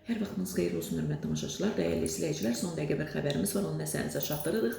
Hər vaxtınız xeyir olsun, hörmətli tamaşaçılar, dəyərli izləyicilər. Son dəqiqə bir xəbərimiz var, onu nəzərinizə çatdırırıq.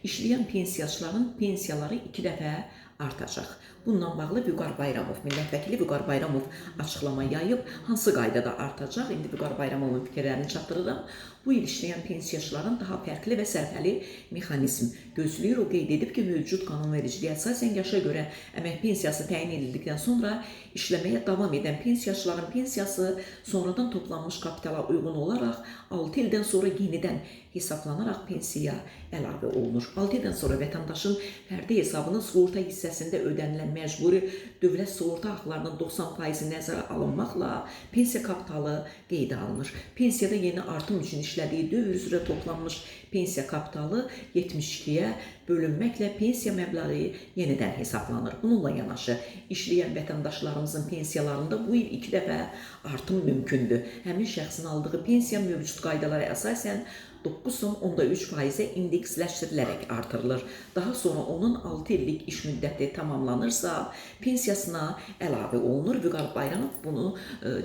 İşləyən pensiyaçıların pensiyaları 2 dəfə artacaq. Bununla bağlı Vüqar Bayramov, millət vəkili Vüqar Bayramov açıqlama yayıb. Hansı qaydada artacaq? İndi Vüqar Bayramovun fikirlərini çatdırıram. Bu il işləyən pensiyaçıların daha fərqli və sərfəli mexanizm gözləyir. O qeyd edib ki, mövcud qanunvericiliyə əsasən yaşa görə əmək pensiyası təyin edildikdən sonra işləməyə davam edən pensiyaçıların pensiyası sonradan toplanmış kapitala uyğun olaraq 6 ildən sonra yenidən hesablanaraq pensiyaya əlavə olunur. 6 ildən sonra vətəndaşın fərdi hesabının sığorta hissəsində ödənilən məcburi dövlət sığorta haqlarının 90% nəzərə alınmaqla pensiya kapitalı qeydə alınır. Pensiyada yeni artım üçün işlədiyi dövr üzrə toplanmış pensiya kapitalı 72-yə bölünməklə pensiya məbləği yenidən hesablanır. Bununla yanaşı işləyən vətəndaşlarımızın pensiyalarında bu il 2 dəfə artım mümkündür. Həmin şəxsin aldığı pensiya mövcud qaydalara əsasən 9,3%-ə indeksləşdirilərək artırılır. Daha sonra onun 6 illik iş müddəti tamamlanırsa, pensiyasına əlavə olunur. Vüqar Bayramov bunu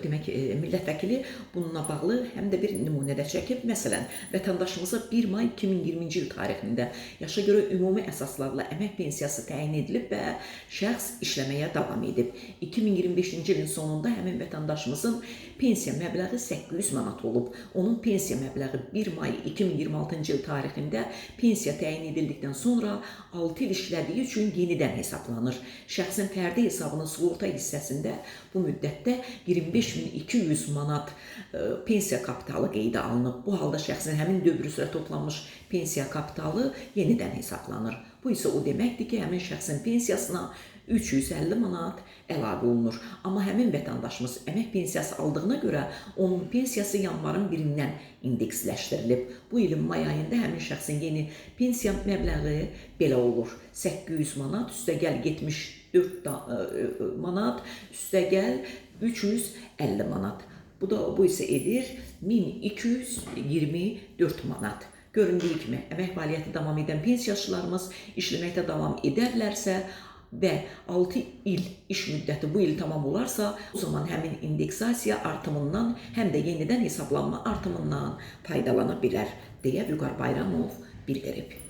demək millət vəkili bununla bağlı həm də bir nümunə də çəkib. Məsələn, vətəndaşımıza 1 may 2020-ci il tarixində yaşa görə ümumi əsaslarla əmək pensiyası təyin edilib və şəxs işləməyə davam edib. 2025-ci ilin sonunda həmin vətəndaşımızın pensiya məbləği 800 manat olub. Onun pensiya məbləği 1 may 2026-cı il tarixində pensiya təyin edildikdən sonra 6 il işlədiyi üçün yenidən hesablanır. Şəxsin fərdi hesabının sığorta hissəsində bu müddətdə 25.200 manat pensiya kapitalı qeydə alınıb. Bu halda şəxsin həmin dövr üzrə toplanmış pensiya kapitalı yenidən hesablanır. Bu isə o deməkdir ki, həmin şəxsin pensiyasına 350 manat əlavə olunur. Amma həmin vətəndaşımız əmək pensiyası aldığına görə onun pensiyası yanvarın 1-dən indeksləşdirilib. Bu ilin may ayında həmin şəxsin yeni pensiya məbləği belə olur. 800 manat üstəgəl 74 manat üstəgəl 350 manat. Bu isə edir 1224 manat. Göründüyü kimi əmək fəaliyyəti davam edən pensiyaçılarımız işləməkdə davam edərlərsə və 6 il iş müddəti bu il tamam olarsa, o zaman həmin indeksasiya artımından, həm də yenidən hesablanma artımından faydalana bilər deyə Vüqar Bayramov bildirib.